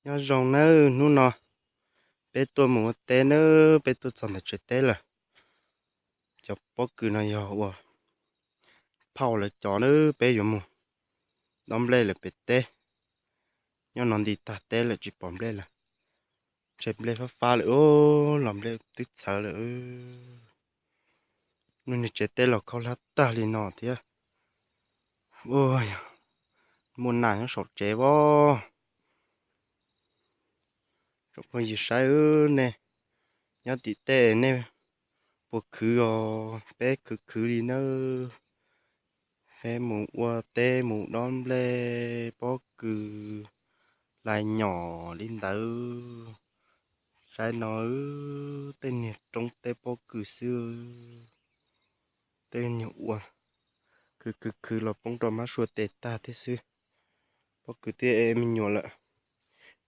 Nyob zoo nawb, hnub no peb tuaj mus ua teb nawb, peb tuaj txog ntawm tsev teb lawm. Cov pob kws no yog uas phauj lawv cov nawb, peb yuav mus dob nplej lawm pem teb. Nyob no nti tag teb lawm tsis pom nplej lawm. Ntshe nplej fab fab lawm, los nplej twb txhawv lawm. Lub niag tsev teb los khaub hlab tag li no thiab. Muaj nas nyob saum tsev as. Tsoom phooj ywg saib, nej nyob tim tej nej puas khwv os? Peb khwv khwv li nawb. Peb mus ua teb mus dob nplej pob kws lais nyom li ntawd. Saib no, tej niag roob teb pob kws xwb. Tej niag ua khwv khwv khwv los poob rau mab sua tes tag thiab xwb. Pob kws twb me nyuam lawm,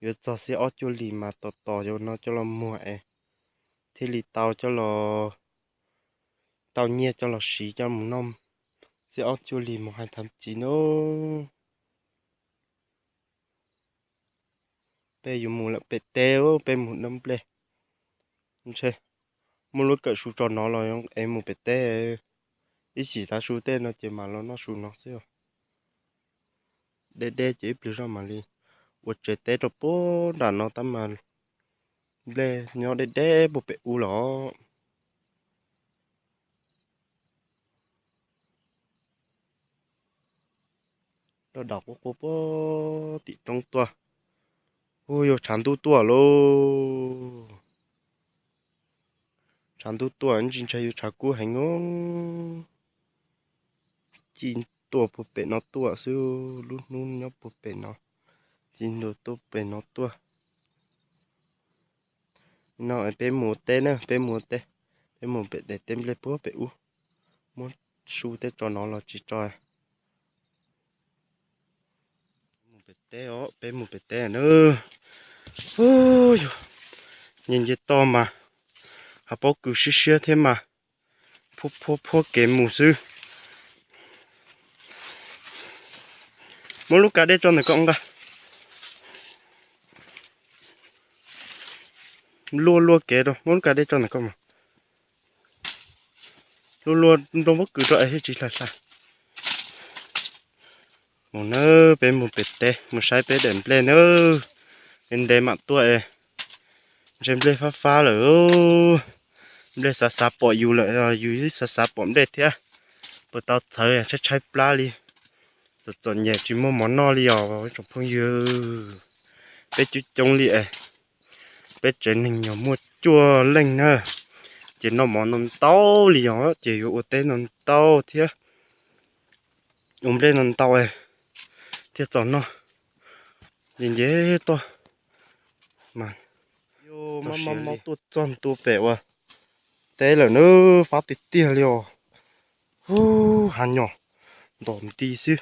yuav txog xiab ob cuaj hlis mas tos tos cov no coj los muag es thiaj li tau coj los, tau nyiaj coj los siv coj mus noj xiab ob cuaj hlis mus hais thav txiv nawb. Peb yuav mus lawm pem teb, peb mus dob nplej. Ntshe muaj lub kawm su tso no los es mus pem teb. Ib chim tav su tej no ces mam los noj su no xwb. Deb deb ces ib pliag zoj mam li ua tsev teb rau puag nram no tab mas nplej nyob deb deb puag pem ub los. Daj dam quaj quaj puag tim roob tuaj. Ub, yuav tshav ntuj tuaj lauj. Tshav ntuj tuaj ntsis ntshai yuav tshav kub heev os. Ci ntua puag pem no tuaj xwb, lub hnub nyob puag pem no, ci ntua tuaj pem no tuaj. No peb mus teb na, peb mus teb, peb mus pem daim teb nplej puag pem ub. Muab su tej tso no los tsis tso. Mus pem teb os, peb mus pem teb na. Ub, yog nce nce toj mas hav pob kws siab siab thiab mas phuab phuab phuab kev mus xwb. Muab lub kav dej tso ntawm koj nqa. Luaj luaj kev rau, muab lub kav dej tso ntawm koj mas. Luaj luaj nplooj pob kws rau es thiaj tsis hlais hlais. Mus nawb, peb mus pem teb mus saib peb daim nplej nawb. Ntev ntev mam tuaj es ntshe nplej fab fab lawm. Nplej xav xav pom yus lawm, yus xav xav pom nplej thiab. Puas tau txhawv tshaib tshaib plab li. Txom txom nyem tsis muaj mov noj li os tsoom phooj ywg. Peb coob coob li es peb tsev neeg nyuag muaj cuaj leej na, ces noj mov ntau ntau li os, ces yuav ua teb ntau ntau thiab. Ua nplej ntau ntau thiaj txaus noj. Nce nce toj mas, mob mob tuaj txog ntua pem uas teb lawm nawb, fab tiag tiag li os. Ub, hav nyom ntom nti xwb.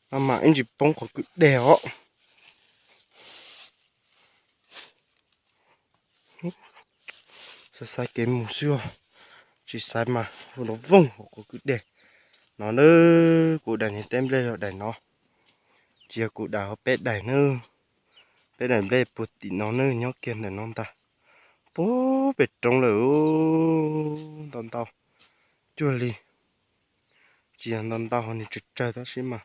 Maj mam ib ntsis poob qhov kwj deg os. Xaiv xaiv kev mus xwb os, tsis xaiv mas hu nrov voog hauv qhov kwj deg no nawb. Kuv daim niag teb nplej los daim no, tsis yog kuv daim, ho peb daim nawb. Peb daim nplej puag tim no nawb, nyob kiag ntawm no ntag. Puag pem roob lawm, ntau ntau cuag li. Tsis yog ntau ntau ho nws tsawg tsawg tab sis mas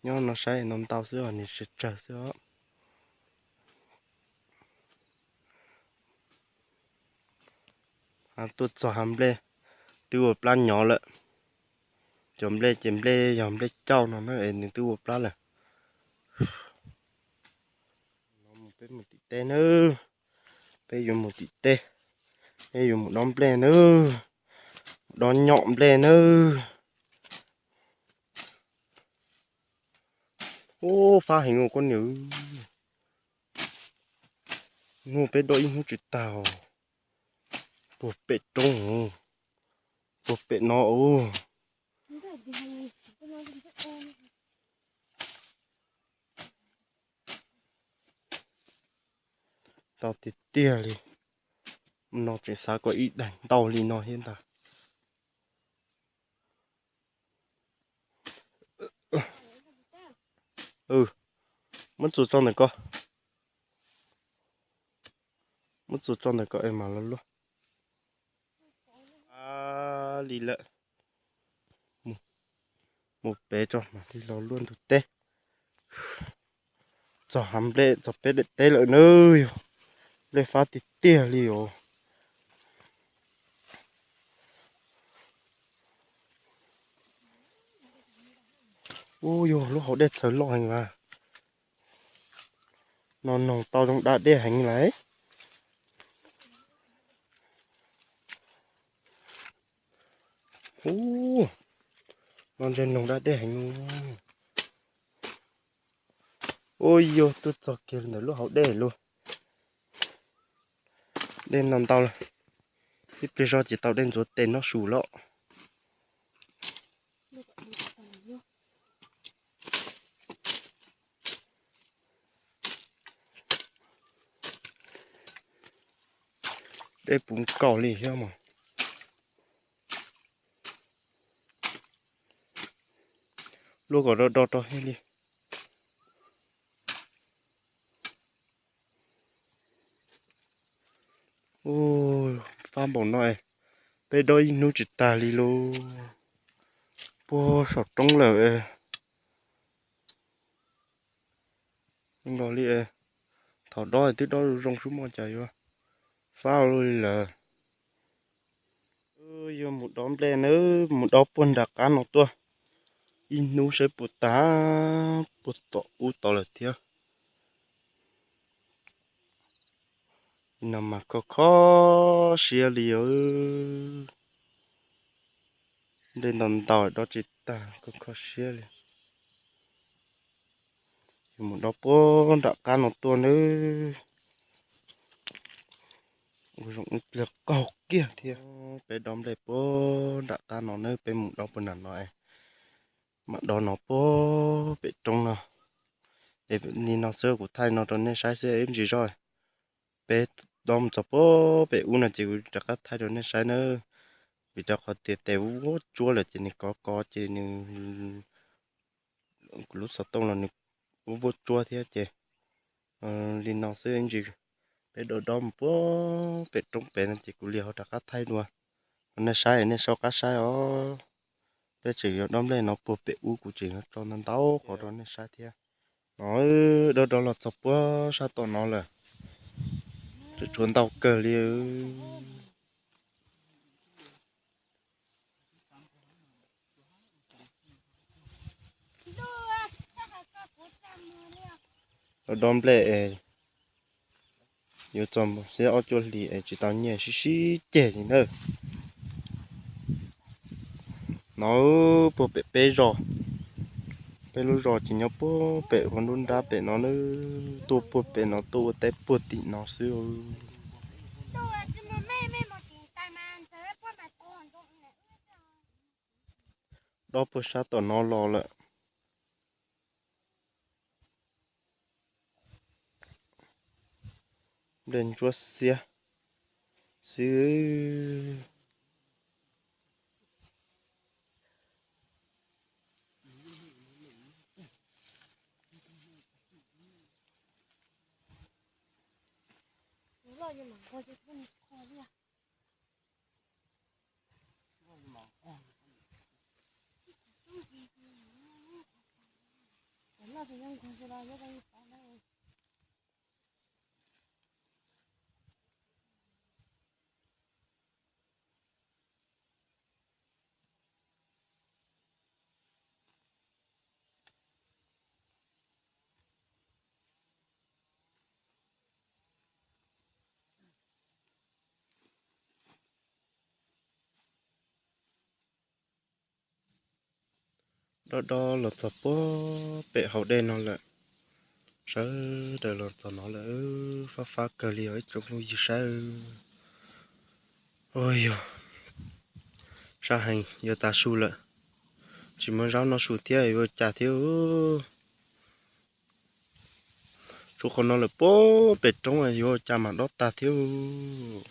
nyob no saib ntau ntau xwb os, nws tsawg tsawg xwb os. Tuaj txog hav nplej twb ua plab nyov lawm. Cov nplej ces nplej yog nplej cauj no na es nws twb ua plab lawm. Peb mus tim teb nawb, peb yuav mus tim teb, peb yuav mus dob nplej nawb, dob nyom nplej nawb. Ub, fab heev ua koj niam. Hnub peb dob ib hnub tsis tag, puag pem roob, puag pem no ub. Tau tiag tiag li, no tseem xav kom ib daim ntau li no thiab ntag. Muab txuas tso ntawm ko. Muab txuas tso ntawm ko es mam los luaj. A, li lawm. Mus pem tso mam li los luaj ntug teb. Txog hav nplej txog peb daim teb lawm na. Yog nplej fab tiag tiag li os. Ub, yog lub hauv dej txhawv loj heev as. No noog tau zoo da dej heev lawm. Ub, no ntshe noog da dej heev. Ub, yog tuaj txog kiag ntawm lub hauv dej lauj. Dej ntau ntau lawm. Ib pliag zog ces tau dej ntxuav tes noj su lawm. Dej puv nkaus li thiab mas. Luaj kom do do rau thiaj li. Ub, fab npaum no es peb dob ib hnub tsis tag li lauj. Puag saum roob lawm. Nkaus li, thaum dob twb dob zoo zoo xwb mas cas yuav fab ua luaj li lawm. Yuav mus dob nplej nawb, mus dob puag nram qab no tuaj ib hnub saib puas tag, puag tom ub tod lawm thiab. No mas kho kho siab li os. Nplej ntau ntau dob tsis tag, kho kho siab li. Yuav mus dob puag nram qab no tuaj nawb. Ua zoo ib pliag qaug kiag thiab. Peb dob nplej puag nram qab no nawb, peb mus dob puag nram no es mam dob no puag pem roob no. Es li no xwb, kuv thaij no rau nej saib xwb ib ntsis zog. Peb dob mus txog puag pem ub no ces kuv rov qab thaij rau nej saib nawb. Vim rau qhov tias tes vuab tsuab lawm ces nws kov kov ces nws, kuv lub xov tooj los nws vuab vuab tsuab thiab ces li no xwb ib ntsis. Peb dob dob mus puag pem roob pem no ces kuv li ho rov qab thaij dua rau nej saib, nej sau qab saib os. Peb tseem yuav dob nplej no puag pem ub, kuv tseem yuav tso ntau ntau qhov rau nej saib thiab. No, dob dob los txog puag sab tom no lawm. Tshuav ntau kawg li. Dob dob nplej es yuav txog xiab ob cuaj hlis es tsis tau nyiaj sib sib ceg li na. No puag pem peb zos, peb lub zos ces nyob puag pem hauv nruab nrab pem no na, tuaj puag pem no tuaj ua teb puag tim no xwb. Dob puag sab tom no los lawm. Nplej ntsuab xiab xwb. Dob dob los txog puag pem hauv dej no lawm. Sawv daws los txog no lawm, fab fab kawg li os ib tsoom phooj ywg saib. Ua yog sab heev, yuav tas su lawm, tsis muaj zaub noj su thiab yuav ua cas thiab. Tshuav qhov no lawm puag pem roob yuav ua cas mam dob tag thiab.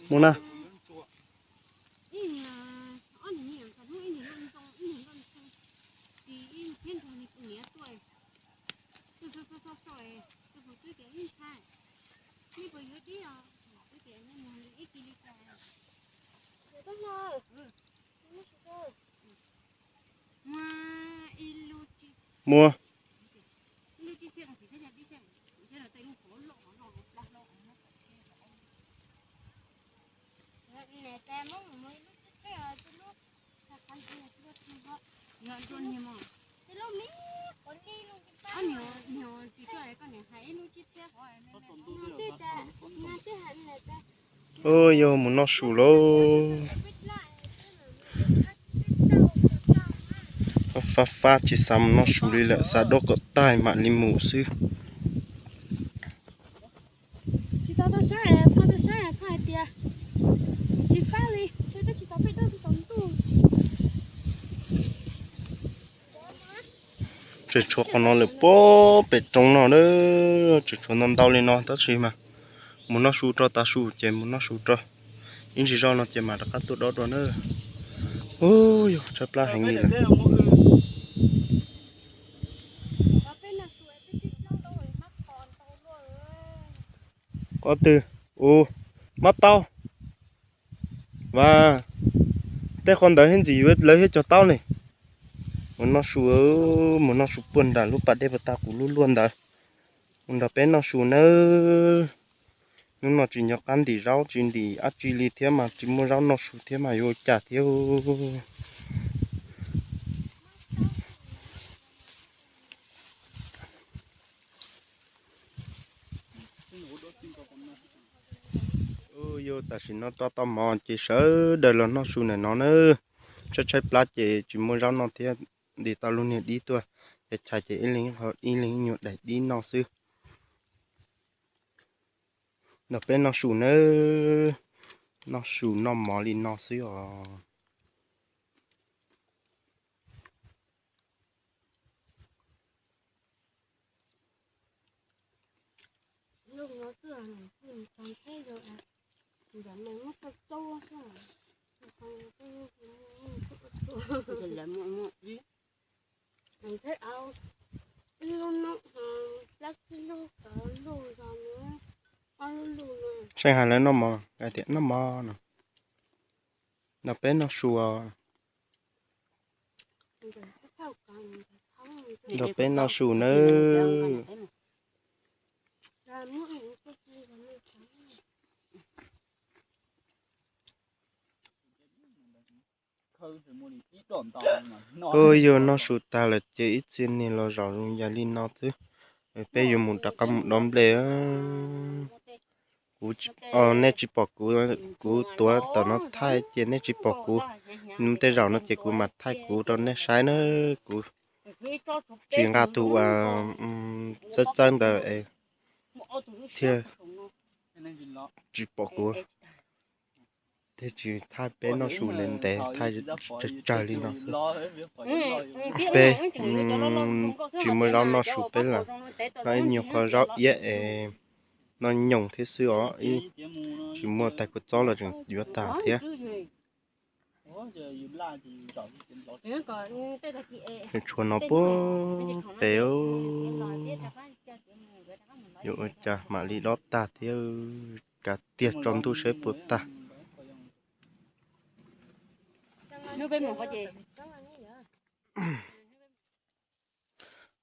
Mus na. Muaj. Ua yog mus noj su lauj. Fab fab tsis xav mus noj su li lawm, xav dob kom tag mam li mus xwb. Tseem tshuav qhov no lawm puag pem roob no na, tseem tshuav ntau ntau li no tab sis mas mus noj su rau tav su ces mus noj su rau ib ntsis zoj no ces mam rov qab tuaj dob dua na. Ub, yog tshaib plab heev li lawm. Qhov twg? Ub, mab taub. Vas, tej qhov ntawd thiab ntxim yuav lawv thiab cog taub ne. Mus noj su, mus noj su puag nram lub pas dej puag ta kuv lub luaj ntawd. Mus nrog peb noj su nawb. Hnub no tsis nco qab ntim zaub tsis ntim dab tsi li thiab mas tsis muaj zaub noj su thiab mas yuav ua cas thiab. Yog tam sim no rau tau mov ces sawv daws los noj su ntawm no na. Tshaib tshaib plab ces tsis muaj zaub noj thiab, ntim tau lub niag dib tuaj, ces chais ces ib leeg ib nyuag daim dib noj xwb. Nrog peb noj su nawb, noj su noj mov li no xwb os. Saib hais lawv noj mov, hais tias noj mov no. Nrog peb noj su os. Nrog peb noj su nawb. Ub, yog noj su tag lawm ces ib txhia niag los zaum zoo yam li no xwb. Peb yuav mus rov qab mus dob nplej. Kuv, nej tsis pom kuv, kuv tuav tom no thaij ces nej tsis pom kuv. Tej zaum no ces kuv mam thaij kuv rau nej saib na. Kuv tsis nqa tus uas txawb txawb ntawd thiaj tsis pom kuv. Thiaj tsis thaij peb noj su ntev ntev, thaij tsawg tsawg li no xwb. Peb tsis muaj zaub noj su peb lawm, noj ib nyuag qho zaub iab es noj nyoos thiab xwb os, tsis muaj tais kua txob los tseem yuav tag thiab. Tshuav no puag pem, yuav ua cas mam li dob tag thiab, kav tiag tsaus ntuj seb puas tag.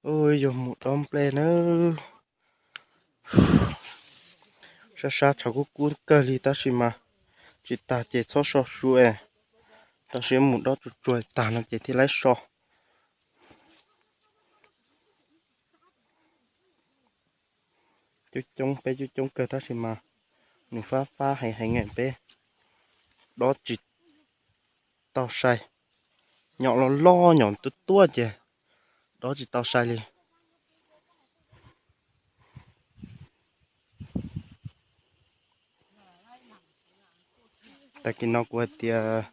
Ub, yog mus dob nplej nawb. Sab sab tshav kub kub kawg li tab sis mas tsis tag ces txhob so su es, tab sis mus dob tsuag tsuag tag no ces thiaj laib so. Coob coob, peb coob coob kawg tab sis mas nws fab fab heev heev peb dob tsis tau sai. Nyom loj loj nyom tuaj tuaj ces dob tsis tau sai li. Tag kis no kuv hais tias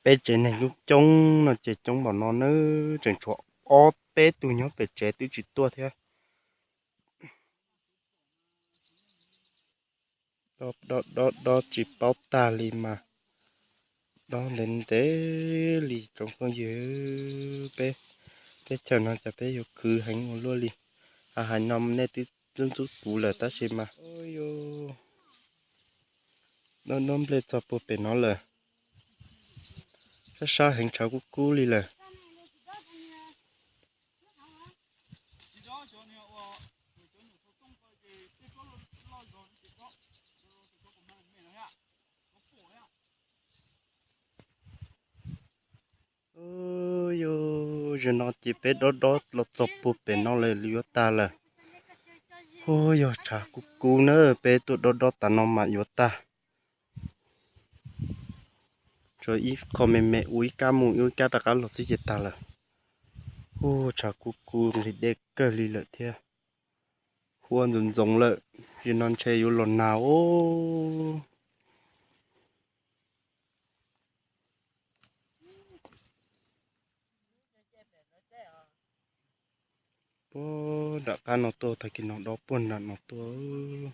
peb tsev neeg coob coob no ces coob npaum no nawb, tseem tshuav ob peb tug nyob pem tsev twb tsis tuaj thiab. Dob dob dob dob tsis paub tag li mas dob ntev ntev li tsoom phooj ywg. Peb teb chaws no cas peb yuav khwv heev ua luaj li. Hais hais no nej twb ntxub ntxub kuv lawm tab sis mas dob dob nplej txog puag pem no lawm. Sab sab heev tshav kub kub li lawm. Yog, zaum no ces peb dob dob los txog puag pem no lawm yuav tag lawm. Hu, yog tshav kub kub na, peb tuaj dob dob tas no mas yuav tag. Tsuas ib qho me me ua ib kab mus ib kab rov qab los xwb ces tag lawm. Hu, tshav kub kub nqhis dej kawg li lawm thiab. Hu ua ntxoov ntxoov lawm, zaum no ntshe yuav los nag os. Puag nram qab no tuaj, tag kis no dob puag nram no tuaj.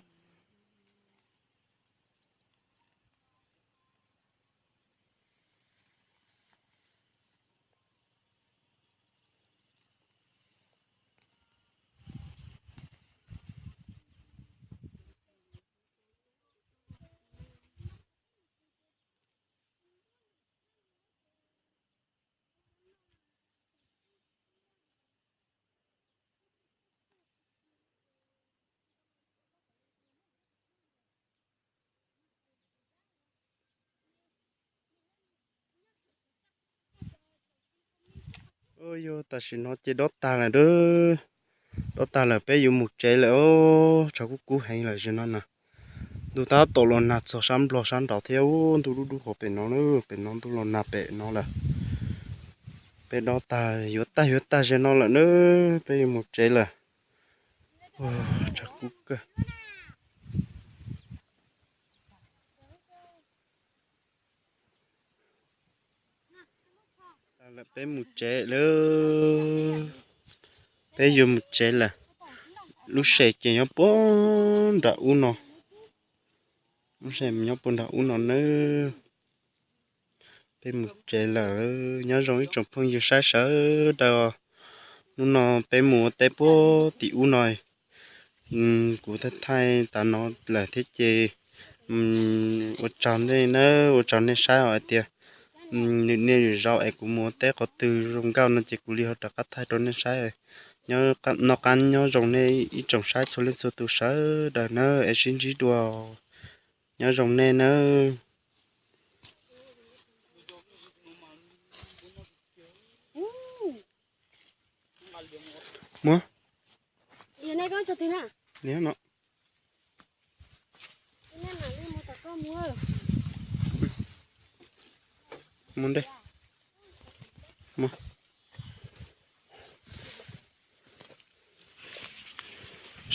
Yog tam sim no ces dob tag lawm, dob tag lawm peb yuav mus tsev lawm os. Tshav kub kub heev lawm zaum no na. Ntuj tab tom los nag txog sab Nplog sab nraud thiab, ntuj dub dub hauv pem no, pem no ntuj los nag pem no lawm. Peb dob tag yuav tag yuav tag zaum no lawm na, peb yuav mus tsev lawm. Tshav kub kawg. Peb mus tsev lawm, peb yuav mus tsev lawm. Lub sem ces nyob puag nram ub no, lub sem nyob puag nram ub no nawb. Peb mus tsev lawm, nyob zoo ib tsoom phooj ywg saib sawv daws. Hnub no peb mus ua teb puag tim ub no. Kuv thaij thaij tas no lawm thiab ces ua tsaug nej nawb, ua tsaug nej saib os. Hais tias nws niaj nws zaus es kuv mus ua teb qhov twg zoo nkauj no ces kuv li ho rov qab thaij rau nej saib. Nyob noj qab nyob zoo nej ib tsoom saib txhua leej txhua tus sawv daws nawb, es sib ntsib dua. Nyob zoo nej nawb. Muab. Mus ntej.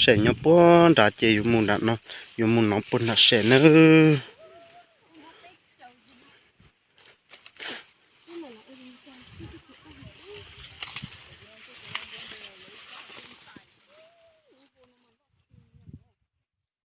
Sem nyob puag nrad ces yuav mus nram no, yuav mus no puag nram sem nawb.